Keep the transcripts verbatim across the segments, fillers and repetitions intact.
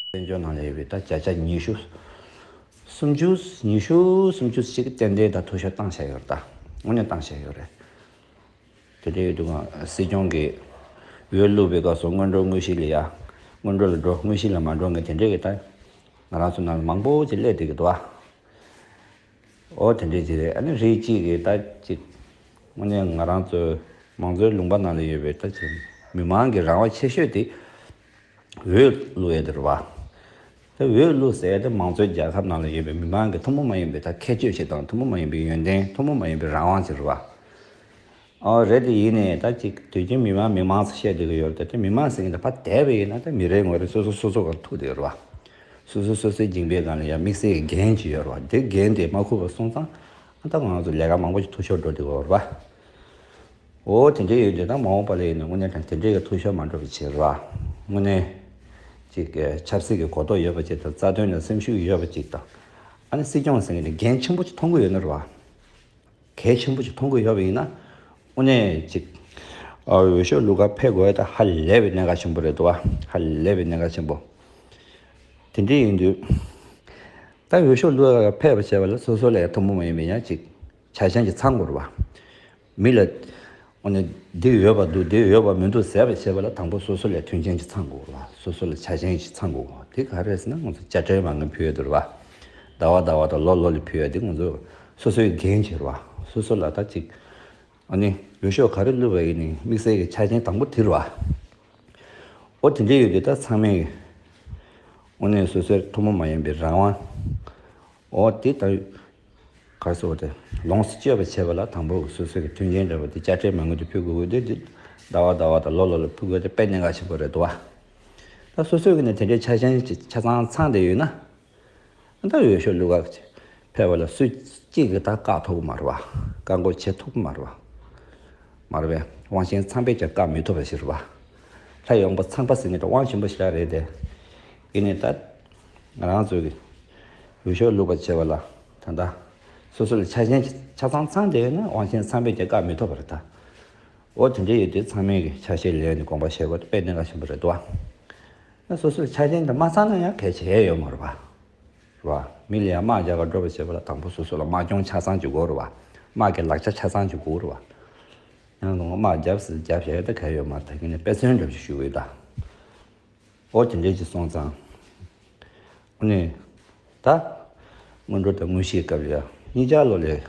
བཙན་བྱོལ་ནང་ལ་ཡོད་པའི་ད་བརྒྱ་ཆ་ཉི་ཤུ། སུམ་ཅུ། ཉི་ཤུ་སུམ་ཅུ་ཞིག་གི་ཏན་ཏན་ད་ཐུགས་ཞབས་བཏང་བཞག་ཡོད་རེད། ད་དངོས་གནས་བཏང་བཞག་ཡོད་རེད། དེ་འདྲའི་ཡོད་དུས་ང་སྲིད་སྐྱོང་གིས་འོས་བླུགས་པའི་སྐབས་སུ་སྔོན་འགྲོ་དངོས་གཞི་ལ་ཡ། སྔོན་འགྲོ་ལ་འགྲོ། དངོས་གཞི་ལ་མ་འགྲོ་མཁན་དེ་འདྲའི་གི་ད་ང་རང་ཚོ་ནང་ལ་མང་པོ་ཅིག་སླེབས་བསྡད་ཀྱི་འདུག་བ། ཨོ་དེ་འདྲའི་ཅིག་རེད། ཨ་ནི་རིགས་གཅིག་གིས་ད་ཅིག་དངོས་གནས་ང་རང་ཚོའི་མང་གཙོའི་ལུང་པ་ནང་ལ་ཡོད་པའི་ད་ཅིག་མི་མང་གི་རང་དབང་ཆེ་ཤོས་དེ་འོས་བླུགས་ཡས་དེ་རེད་བ། ད་འོས་བླུགས་ཟེར་ཡས་དེ་མང་གཙོའི་རྒྱལ་ཁབ་ནང་ལ་ཡོད་པའི་མི་མང་གི་ཐུན་མོང་མ་ཡིན་པའི་ད་ཁྱད་ཆོས་ཤིག་དང་ཐུན་མོང་མ་ཡིན་པའི་ཡོན་ཏན། ཐུན་མོང་མ་ཡིན་པའི་རང་དབང་ཅིག་རེད་བ། ཨོ་རེད། དེ་ཡིན་ནའི་ད་ཅིག་དུས་རྒྱུན་མི་མང་མི་མང་ཟེར་བཤད་བསྡད་ཀྱི་ཡོད་རེད་དེ། མི་མང་ཟེར་མཁན་དེ་ཕར་བསྡད་པ་ཡིན་ན་ད་མི་རེ་ངོ་རེ་སོ་སོ་སོ་སོ་ག་ཐུག་བསྡད་ཡོད་རེད་བ། སོ་སོ་སོ་སོའི་འགྱིང་བའི་སྒང་ལ་ཡང་དམིགས་བསལ་གྱི་འགན་ཅིག་ཡོད་རེད་བ། དེ་འགན་དེ་མ་འཁུར་བ་སོང་ཙང་ཨ་ད་ང་ཚོ་ལས་ཀ་མང་པོ་ཞིག་འཐུས་ཤོར་འགྲོ་བསྡད་ཀྱི་ཡོད་རེད་བ། ཨོ་དེ་འདྲའི་ཡོད་དུས་ད་མ་འོངས་པ་ལ་ཡིན་ན་དངོས་གནས་དྲང་དེ་འདྲའི་གི་འཐུས་ཤོར་མ་འགྲོ་བའི་ཕྱིར་རེད་བ། དངོས་གནས་ཅིག་ཆབ་སྲིད་ཀྱི་གོ་རྟོགས་ཡོད་པ་ཅིག་དང་། རྩ་དོན་ལ་སེམས་ཤུགས་ཡོད་པ་ཅིག་དང་། ཨ་ནི་སྲིད་སྐྱོང་ཟེར་མཁན་དེ་འགན་ཆེན་པོ་ཅིག་མཐོང་གི་ཡོད་ན་རེད་བ། གལ་ཆེན་པོ་ཅིག་མཐོང་གི་ཡོད་པ་ཡིན་ན། དངོས་གནས་ཅིག་ཨ་འོས་ཤོག་བླུག་གར་ཕེབས་དགོས་ཡ་ད་ཧ་ལས་པའི་གནད་འགག་ཆེན་པོ་རེད་འདུག་བ། ཧ་ལས་པའི་གནད་འགག་ཆེན་པོ། དེ་འདྲ་ཡིན་དུས་ད་འོས་ཤོག་བླུག་གར་ཕེབས་པ་བྱས་པ་ལ་སོ་སོ་ལ་ཡང་ཐུན་མོང་མ་ཡིན་པའི་ཡང་ཅིག་ཆ་རྐྱེན་ཅིག་ཚང་དགོས་རེད་བ། མི་ལ་དངོས་གནས་འདི་ཡོད་པ་འདུག་འདི་ཡོད་པ་མི་འདུག་ཟེར་བ་བྱས་པ་ལ་དང་པོ་སོ་སོ་ལ་མཐུན་རྐྱེན་ཅིག་ཚང་དགོས་རེད་བ། སོ་སོ་ལ་ཆ་རྐྱེན་ཅིག་ཚང་དགོས་རེད་བ། དེ་ག་རེ་རེད་ཟེར་ན་ང་ཚོ་དཔྱ་ཁྲལ་མ་དངུལ་ཕུལ་ཡ་དེ་རེད་བ། ཟླ་བ་ཟླ་བ་དང་ལོ་ལོ་ལ་ཕུལ་ཡ་དེ་ང་ཚོ་སོ་སོའི་འགན་ཅིག་རེད་བ། སོ་སོ་ལ་ད་ཅིག་ཨ་ནི་འོས་ཤོག་ག་རེ་བླུགས་པ་ཡིན་ནའི་དམིགས་བསལ་གྱི་ཆ་རྐྱེན་དང་པོ་དེ་རེད་བ། ཨོ་དེ་འདྲ་ཡོད་དུས་ད་ཚང་མས་དངོས་གནས་སོ་སོའི་ཐུན་མོང་མ་ཡིན་པའི་རང་དབང་། ཨོ་དེ་ད་ག་རེ་ཟེར་དགོས་རེད། ལོངས་སུ་སྤྱོད་པ་བྱེད་པ་ལ་དང་པོ་སོ་སོའི་གི་མཐུན་རྐྱེན་འདྲ་པོ་དེ་དཔྱ་ཁྲལ་མ་དངུལ་དེ་ཕུལ་དགོས་དགོས་དེ། དེ་ཟླ་བ་ཟླ་བ་དང་ལོ་ལོ་ལ་ཕུལ་དགོས་དེ་དཔེ་གནད་འགག་ཆེན་པོ་རེད་འདུག་བ། ད་སོ་སོའི་གི་ནས་དེ་འདྲའི་ཆ་རྐྱེན་ཅིག་ཆ་ཚང་ཚང་བསྡད་ཡོད་ན། ད་འོས་ཤོག་བླུག་ག་ཕེབས་པ་ལ་སུ་གཅིག་གིས་ད་བཀག་ཐུབ་ཀྱི་མ་རེད་བ། བཀག་འགོག་བྱེད་ཐུབ་ཀྱི་མ་རེད་བ། མ་རེད་པས། དབང་ཆེན་ཚངས་པས་ཀྱང་བཀག་མི་ཐུབ་པ་ཞིག་རེད་བ། ལྷ་ཡོང་པ་ཚངས་པ་ཟེར་མཁན་དེ་དབང་ཆེན་པོ་ཞིག་རེད་དེ། ཡིན་ནའི་ད་ང་རང་ཚོས་ཀྱི་འོས་ཤོག་བླུག་པ་བྱས་པ་ལ་ད་ལྟ་སོ་སོ་ལ་ཆ་རྐྱེན་ཆ་ཚང་ཚང་བསྡད་ཡོད་ན་དབང་ཆེན་ཚངས་པས་ཀྱང་བཀག་མི་ཐུབ་པ་རེད་ད། འོ་དེ་འདྲ་ཡོད་དུས་ཚང་མས་ཀྱི་ཆ་ཤས་ལེན་ནས་དགོངས་པ་བཞེས་དགོས་དེ་དཔེ་གནད་འགག་ཆེན་པོ་རེད་འདུག་བ། ན་སོ་སོའི་ཆ་རྐྱེན་དེ་མ་ཚང་ན་ཡང་གལ་ཆེ་ཡོད་མ་རེད་བ། རེད་བ། མི་ལ་ཡང་དམག་རྒྱག་ག་འགྲོ་བ་བྱེད་པ་ལ་དང་པོ་སོ་སོ་ལ་དམག་སྦྱོང་ཆ་ཚང་ཅིག་དགོས་རེད་བ། དམག་གི་ལག་ཆ་ཆ་ཚང་ཅིག་དགོས་རེད་བ། ཡང་དུ་དམག་རྒྱབ་ཟེར་རྒྱབ་བྱས་ད་གལ་ཡོད་མ་རེད། ད་གིན་ནས་དཔེ་མཚོན་འདྲ་ཞིག་ཞུ་གི་ཡོད་ད། ཨོ་དེ་འདྲས་ཅིག་སོང་ཙང་། ཨ་ནི། ད། སྔོན་འགྲོ་དང་དངོས་གཞིའི་སྐབས་ལ་ཡང་གཉིས་ཆར་ལོ་ལས།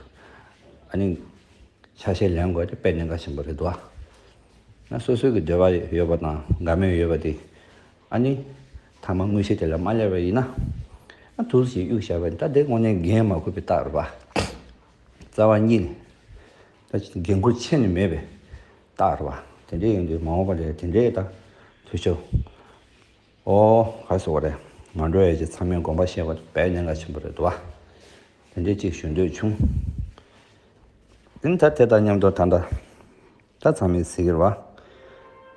ཨ་ནི། ཆ་ཤས་ལེན་དགོས་དེ་དཔེ་གནད་འགག་ཆེན་པོ་རེད་འདུག་བ། ན་སོ་སོའི་གི་འདོད་པ་ཡོད་པ་དང་དགའ་མོས་ཡོད་པ་དེ། ཨ་ནི། མཐའ་མ་དངོས་གཞི་དེ་ལ་མ་སླེབས་པ་ཡིན་ན། ཨ་དུས་ཤིག་གཡུག་བཞག་པ་ཡིན་ད་དེ་དངོས་གནས་འགན་མ་འཁུར་བའི་རྟགས་རེད་བ། རྩ་བ་ཉིད་ནས། ད་འགན་འཁུར་ཆེ་ནས་མེད་པའི་རྟགས་རེད་བ། དེ་འདྲས་ཡིན་དུས་མ་འོངས་པ་ལ་དེ་འདྲས་ད་འཐུས་ཤོར། ཨོ། ག་རེ་ཟེར་དགོས་རེད། ང་འགྲོ་ཡས་ཀྱི་ཚང་མས་དགོངས་པ་བཞེས་པ་དཔེ་གནད་འགག་ཆེན་པོ་རེད་འདུག་བ། དེ་འདྲས་ཅིག་ཞུ་འདོད་བྱུང་། དེ་ནི་ད་དེ་དང་མཉམ་དུ་ད་ལྟ་ད་ཚང་མས་གཟིགས་ཀྱི་རེད་བ།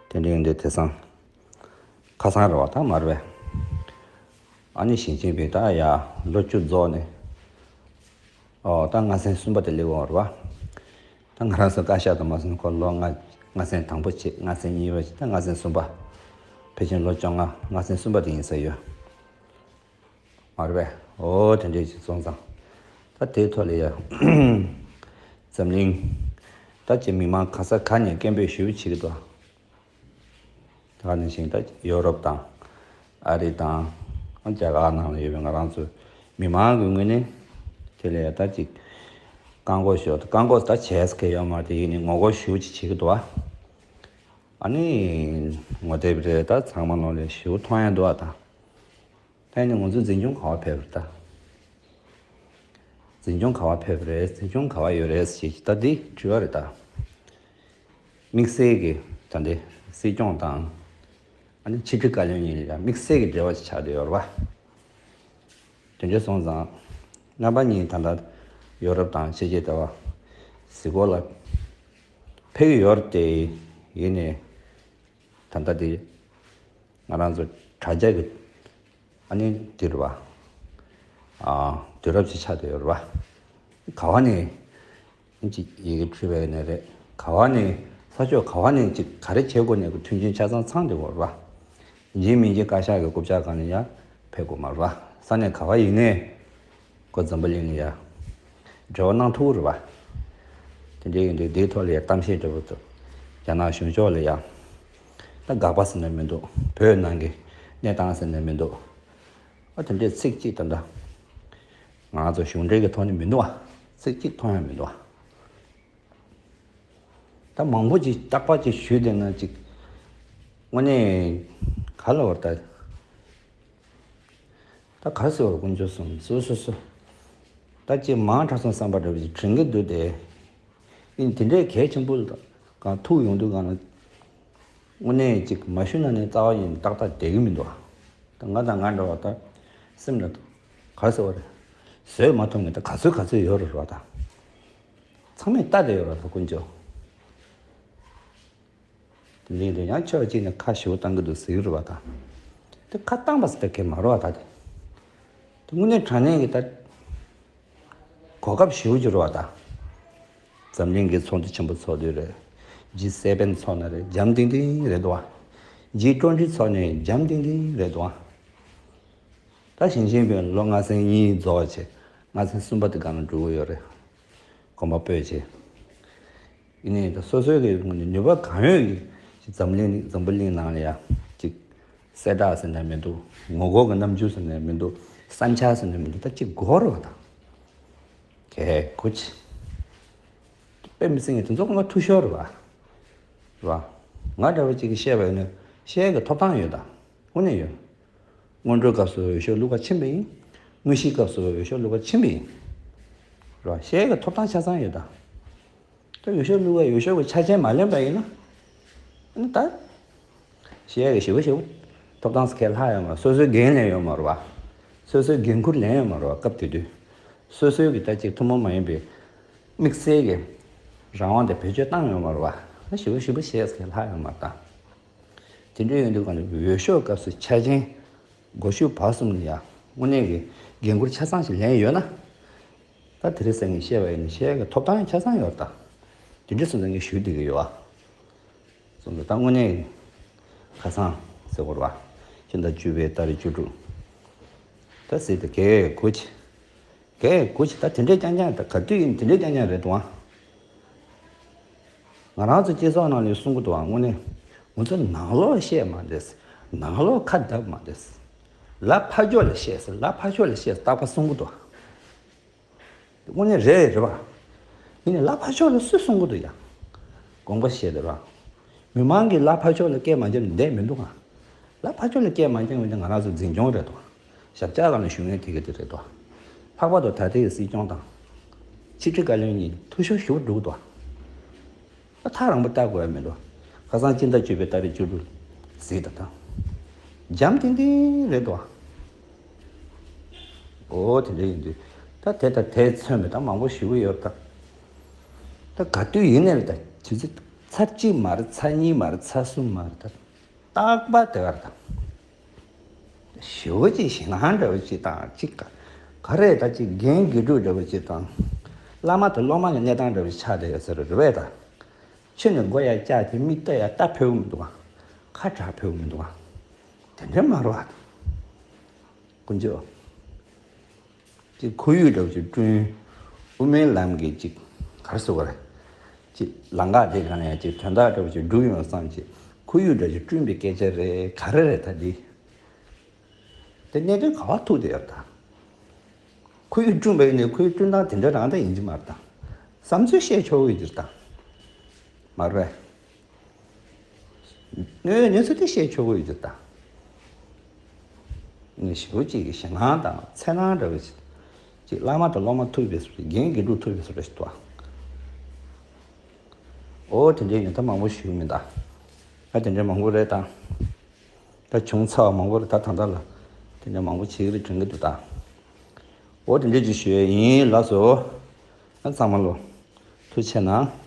དེ་འདྲས་ཡིན་དུས་དེང་སང་ཁ་སང་རེད་བ། ད་མ་རེད་པས། ཨ་ནི་ཞི་ཅིན་ཕིང་ད་ཡ་ལོ་བཅུ་རྫོགས་ནས། ཨོ་ད་ལྔ་ཚན་གསུམ་པ་དེ་སླེབས་ཡོང་བ་རེད་བ། ད་ང་རང་ཚོ་བཀའ་ཤག་དུ་མ་སོང་ཁོ་ལོ་ལྔ། ལྔ་ཚན་དང་པོ་བྱས། ལྔ་ཚན་གཉིས་པ་བྱས། ད་ལྔ་ཚན་གསུམ་པ། ཕལ་ཆེར་ལོ་བཅོ་ལྔ། ལྔ་ཚན་གསུམ་པ་དེ་ཡིན་ས་ཡོད། མ་རེད་པས། ཨོ་དེ་འདྲས་ཅིག་སོང་ཙང་། ད་དེའི་ཐོག་ལ་ཡ། འཛམ་གླིང་། ད་ཅིག་མི་མང་ག་ས་ག་ནས་སྐད་འབོད་ཞེ་པོ་བྱེད་ཀྱི་འདུག་ད་ག་ནང་བཞིན་ད་ཡོ་རོབ་དང་། ཨ་རི་དང་། རྒྱ་གར་ནང་ལ་ཡོད་པའི་ང་རང་ཚོ་མི་མང་གི་ངོས་ནས། དེ་ལ་ཡ་ད་ཅིག་བཀག་འགོག་ཞུ། བཀག་འགོག་ད་བྱས་ཟེར་མཁན་ཡོད་མ་རེད་དེ། ཡིན་ནའི་ངོ་རྒོལ་ཞེ་པོ་ཅིག་བྱེད་ཀྱི་འདུག་བ། ཨ་ནི། ངོ་དེབ་རེད་ད་ཚང་མ་ནང་ལ་ཞེ་པོ་མཐོང་ཡ་འདུག་བ་ད། ད་ཡིན་ནའི་ང་ཚོའི་འཛིན་སྐྱོང་ག་པར་ཕེབས་རེད་ད། འཛིན་སྐྱོང་ག་པར་ཕེབས་རེད། འཛིན་སྐྱོང་ག་པར་ཡོད་རེད་ཞེས་ད་འདི་དྲི་བ་རེད་ད། དམིགས་བསལ་གྱི་ད་འདི་སྲིད་སྐྱོང་དང་། ཨ་ནི་ཕྱི་དྲིལ་བཀའ་བློན་གཉིས་ལ་ཡང་དམིགས་བསལ་གྱི་འབྲེལ་བ་ཞིག་ཆགས་བསྡད་ཡོད་རེད་བ། དེ་འདྲ་སོང་ཙང་། རྣམ་པ་གཉིས་ད་ལྟ་ཡོ་རོབ་དང་ཕྱི་རྒྱལ་ལྟ་བ་གཟིགས་སྐོར་ལ་ཕེབས་ཀྱི་ཡོད་རེད་དེ། ཡིན་ནའི། ད་ལྟ་དེ་ང་རང་ཚོ་དྲ་རྒྱ་གི་ཨ་ནི་དེ་རེད་བ། ཨ། དུས་རབས་ཅིག་ཆགས་བསྡད་ཡོད་རེད་བ། ག་བ་ནས་ཅིག་ཡི་གེ་འབྲི་བའི་ནས་རེད། ག་བ་ནས་ས་ཕྱོགས་ག་བ་ནས་ཅིག་ག་རེ་བྱེད་དགོས་ནས་ཀྱི་མཐུན་རྐྱེན་ཆ་ཚང་ཚང་བསྡད་ཡོད་རེད་བ། ཡིན་གཅིག་མིན་གཅིག་བཀའ་ཤག་གི་རྐུབ་བཀྱག་སྒང་ནས་ཡ། ཕེབས་དགོས་མ་རེད་པ། ས་གནས་ག་བ་ཡིན་ནའི་ཁོ་འཛམ་བུ་གླིང་ལ་ཡ་འབྲེལ་བ་གནང་ཐུབ་རེད་པ། དེ་འདྲ་ཡིན་དུས་འདིའི་ཐོག་ལ་ཡ་གཏམ་བཤད་འདྲ་པོ་འདུག་རྒྱ་ནག་གཞུང་ཕྱོགས་ལ་ཡ་ད་དགག་པ་ཟེར་ནས་མི་འདུག་བོད་ནང་གི་གནས་སྟངས་ཟེར་ནས་མི་འདུག་ཨ་དེ་འདྲའི་ཚིག་གཅིག་ད་ལྟ་ང་ཚོ་གཞུང་འབྲེལ་གྱི་ཐོག་ནས་མི་འདུག་ཨ། ཚིག་གཅིག་མཐོང་ཡ་མི་འདུག་ཨ། ད་མང་པོ་ཅིག་རྟག་པར་ཅིག་ཞུས་བསྡད་ན་ཅིག་དངོས་གནས་ག་ལ་བར་ད་ད་ག་ཟེར་བར་དཀོན་མཆོག་གསུམ་སོ་སོ་སོ་ད་ཅིག་མང་དྲགས་སོང་བསམ་པ་འདྲ་བ་ཅིག་དྲན་གྱི་འདུག་སྟེ། ཨིན་དེ་འདྲའི་གལ་ཆེན་པོ་གང་ཐུག་ཡོང་དུས་གང་ལ་དངོས་གནས་ཅིག་མ་ཞུས་ན་ནི་རྩ་བ་ཡིན་ཏག་ཏག་བསྡད་ཀྱི་མི་འདུག་ཨ། ད་ང་དང་ང་འདྲ་བ་ད་སེམས་ལ་ག་ཟེར་བ་རེད། བཟོད་མ་ཐུབ་ངེས་ད་ག་ཚོད་ག་ཚོད་ཡོད་རེད་བ་ད། ཚང་མས་ལྟ་བསྡད་ཡོད་རེད་ད་དཀོན་མཆོག་དེ་འདྲ་ཡིན་དུས་ཡང་ཕྱོགས་གཅིག་ནས་ཁ་ཞེ་པོ་བཏང་གི་འདུག་ཟེར་གྱི་རེད་བ་ད། དེ་ཁ་བཏང་པ་ཟེར་ད་གས་མ་རེད་བ་ད་དེ། དེ་དངོས་གནས་དྲང་གནས་ཀྱི་ད་གོ་སྐབས་ཞེ་པོ་ཅིག་རེད་བ་ད། འཛམ་གླིང་གི་ཚོགས་འདུ་ཆེན་པོ་ཚོགས་དུས་རེད། ཇི་སེ་བེན་ཚོགས་ན་རེད་འཇམ་ཐིང་ཐིང་རེད་འདུག་བ། ཇི་ཊུ་ཝེན་ཊི་ཚོགས་ནས་འཇམ་ཐིང་ཐིང་རེད་འདུག་བ། ད་ཞིང་ཆེན་པའི་ལོ་ལྔ་ཚན་གཉིས་རྫོགས་བྱས་ལྔ་ཚན་གསུམ་པ་དེ་ག་ན་འགྲོ་གི་ཡོད་རེད། གོམ་པ་སྤོས་བྱས། ཡིན་ནའི་ད་སོ་སོའི་གི་ངོས་ནས་ནུས་པ་གང་ཡོད་ཀྱིས་འཛམ་གླིང་འཛམ་བུ་གླིང་ནང་ལ་ཡ་ཅིག་གསལ་བསྒྲགས་ཟེར་ན་མི་འདུག་ངོ་རྒོལ་གྱི་རྣམ་འགྱུར་ཟེར་ན་མི་འདུག་ས་འཆར་ཟེར་ན་མི་འདུག་ད་ཅིག་དགོས་རེད་བ་ད། གལ་དགོས་ཅི། དཔེ་མི་སྲིད་ངས་དེ་ཚོ་ང་འཐུས་ཤོར་རེད་བ། རེད་བ། ང་འདྲ་བ་ཅིག་གིས་བཤད་པ་ཡིན་ན་བཤད་ཀྱི་ཐོབ་ཐང་ཡོད་ད། དངོས་གནས་ཡོད། སྔོན་འགྲོའི་སྐབས་སུ་འོས་ཤོག་བླུག་ག་ཕྱིན་པ་ཡིན། དངོས་གཞིའི་སྐབས་སུ་འོས་ཤོག་བླུག་ག་ཕྱིན་པ་ཡིན། རེད་བ། བཤད་ཀྱི་ཐོབ་ཐང་ཆ་ཚང་ཡོད་ད། ད་འོས་ཤོག་བླུག་ག་འོས་ཤོག་གི་ཆ་རྐྱེན་མ་ལོན་པ་ཡིན་ན། ཨ་ནི་ད། བཤད་ཀྱི་ཞེ་པོ་ཞེ་པོ། ཐོབ་ཐང་ཟེར་མཁན་ལྷག་ཡོད་མ་རེད། སོ་སོའི་འགན་ལེན་ཡོད་མ་རེད་བ། སོ་སོའི་འགན་ཁུར་ལེན་ཡོད་མ་རེད་བ་སྐབས་དེ་དུས། སོ་སོའི་གི་ད་ཅིག་ཐུན་མོང་མ་ཡིན་པའི་དམིགས་བསལ་གྱི་རང་དབང་དེ་བེད་སྤྱོད་བཏང་ཡོད་མ་རེད་བ། ཞེ་པོ་ཞེ་པོ་བཤད་ཟེར་མཁན་ལྷག་ཡོད་མ་རེད་ད། དེ་འདྲ་ཡིན་དུས་གང་ལ་འོས་ཤོག་སྐབས་སུ་ཆ་རྐྱེན་སྒོ་ཕྱུགས་བར་གསུམ་ལ་ཡང་དངོས་གནས་ཀྱི་འགན་ཁུར་ཆ་ཚང་ཞིག་ལེན་ཡོད་ན། ད་དེ་རིང་སང་ངས་བཤད་པ་ཡིན་ན་བཤད་ཀྱི་ཐོབ་ཐང་ཆ་ཚང་ཡོད་ད། དེ་འདྲ་སོང་ཙང་ངས་ཞུ་བསྡད་ཀྱི་ཡོད་ཨ། སོང་ཙང་ད་དངོས་གནས་ཁ་སང་ཟེར་དགོས་རེད་བ། ཕྱི་ཟླ་བཅུ་པའི་ཏ་རིག་བཅུ་དྲུག་ད་ཟེར་ཏེ་གས་གོ་ཆི། གས་གོ་ཆི་ད་དེ་འདྲའི་རྐྱང་རྐྱང་ད་ག་དུས་ཡིན་དེ་འདྲའི་རྐྱང་རྐྱང་རེད་འདུག་ཨ། ང་རང་ཚོ་སྤྱི་ཚོགས་ནང་ནས་གསུང་གི་འདུག་ཨ། དངོས་གནས་ང་ཚོ་ནང་ལོགས་བཤད་མ་བསྡད། ནང་ལོགས་ཁ་བརྡབ་མ་བསྡད། ལ་ཕར་ཕྱོགས་ལ་བཤད་ཟེར་ལ་ཕར་ཕྱོགས་ལ་བཤད་རྟག་པར་གསུང་གི་འདུག་ཨ། དངོས་གནས་རེད་རེད་བ། ཡིན་ནའི་ལ་ཕར་ཕྱོགས་ལ་སུས་གསུང་གི་འདུག་ཡ། དགོངས་པ་བཞེས་རེད་བ། མི་མང་གིས་ལ་ཕར་ཕྱོགས་ལ་སྐད་མ་བརྒྱབ་ནས་བསྡད་མི་འདུག་ཨ། ལ་ཕར་ཕྱོགས་ལ་སྐད་མ་བརྒྱབ་ན་ང་རང་ཚོ་འཛིན་སྐྱོང་རེད་དོ། ཞབས་བཅགས་སྒང་ནས་ཞུ་མཁན་དེ་ག་དེ་རེད་དོ། ལྷག་པར་དུ་ད་ལྟའི་སྲིད་སྐྱོང་དང་། ཕྱི་དྲིལ་བཀའ་བློན་གཉིས་འཐུས་ཤོར་ཞེ་པོ་འགྲོ་གི་འདུག་ཨ། ཐག་རིང་པོ་ལྟ་དགོས་ཡ་མི་འདུག་ཁ་སང་སྤྱི་ཟླ་བཅུ་པའི་ཏ་རིག་བཅུ་དྲུག་གཟིགས་དང་ཐང་། འཇམ་ཐིང་ཐིང་རེད་དོ། འོ་དེ་འདྲ་ཡིན་དུས། ད་དེ་དང་དེ་མཚོན་པའི་ད་མང་པོ་ཞུ་གི་ཡོད་ད། ད་ག་དུས་ཡིན་ནའི་ད་དུས་ཚོད་ཚར་གཅིག་མ་རེད་ཚར་གཉིས་མ་རེད་ཚར་གསུམ་མ་རེད་ད། རྟག་པར་དེ་གར་དང་། ཞེ་པོ་ཅིག་ཞེད་སྣང་འདྲ་བོ་ཅིག་དང་ཅིག་ག་ག་རེ་ད་ཅིག་རྒན་དགེ་ཕྲུག་འདྲ་བོ་ཅིག་དང་། བླ་མ་དང་སློབ་མ་གི་གནས་སྟངས་འདྲ་བོ་ཆགས་བསྡད་ཡོད་ཟེར་རེད་པས་ད། ཆུ་ནས་མགོ་ཡར་བཀྱགས་ཏེ་མིག་ལྟ་ཡ་ལྟ་ཕོད་མི་འདུག་ག་ཁ་གྲག་ཕོད་མི་འདུག་ག་དེ་འདྲ་མ་རེད་པ། དཀོན་མཆོག་ཅིག་ཁོར་ཡུག་འདྲ་བོ་ཅིག་བསྐྲུན། དབུ་མའི་ལམ་གྱི་ཅིག་ག་རེ་ཟེར་དགོས་རེད། ཅིག་ལམ་ཁ་དེ་ག་ནས་ཡང་ཅིག་དོན་དག་འདྲ་བོ་ཅིག་སྒྲུབ་ཡོང་བསམ་ཅིག་ཁོར་ཡུག་འདྲ་ཅིག་བསྐྲུན་པའི་སྐད་ཆ་རེད་ག་རེ་རེད་ད་འདི། དེ་གནད་དོན་ག་བ་ཐུག་བསྡད་ཡོད་ད། ཁོར་ཡུག་བསྐྲུན་པ་ཡིན་ནའི་ཁོར་ཡུག་བསྐྲུན་སྟངས་དེ་འདྲ་རང་ད་ཡིན་གྱི་མ་རེད་ད། བསམ་ཚུལ་བཤད་ཆོག་གི་ཡོད་ཀྱི་རེད་ད། མ་རེད་པས། གནོད་གནོད་ཚུལ་དེ་བཤད་ཆོག་གི་ཡོད་ཀྱི་རེད་ད། ངས་ཞེ་པོ་ཅིག་གི་ཞེད་སྣང་དང་འཚེར་སྣང་འདྲ་བོ་ཅིག་ཅིག་བླ་མ་དང་སློབ་མ་ཐུག་པའི་བཟོ་འདྲ་རྒན་དགེ་ཕྲུག་ཐུག་པའི་བཟོ་འདྲ་ཞིག་འདུག་ཨ། འོ་དེ་འདྲའི་ཡིན་ད་མང་པོ་ཞུ་གི་མིན་ད། ད་དེ་འདྲའི་མང་པོ་རེད་ད། ད་བྱུང་ཚར་བ་མང་པོ་རེད་ད་ད་ལྟ་ལ། དེ་འདྲ་མང་པོ་བྱེད་ཀྱི་རེད་དྲན་གྱི་འདུག་ད། འོ་དེ་འདྲ་ཅིག་ཞུ་ཡས་ཡིན་ལགས་སོ། ཨ་ཚང་མ་ལོ། ཐུགས་རྗེ་གནང་།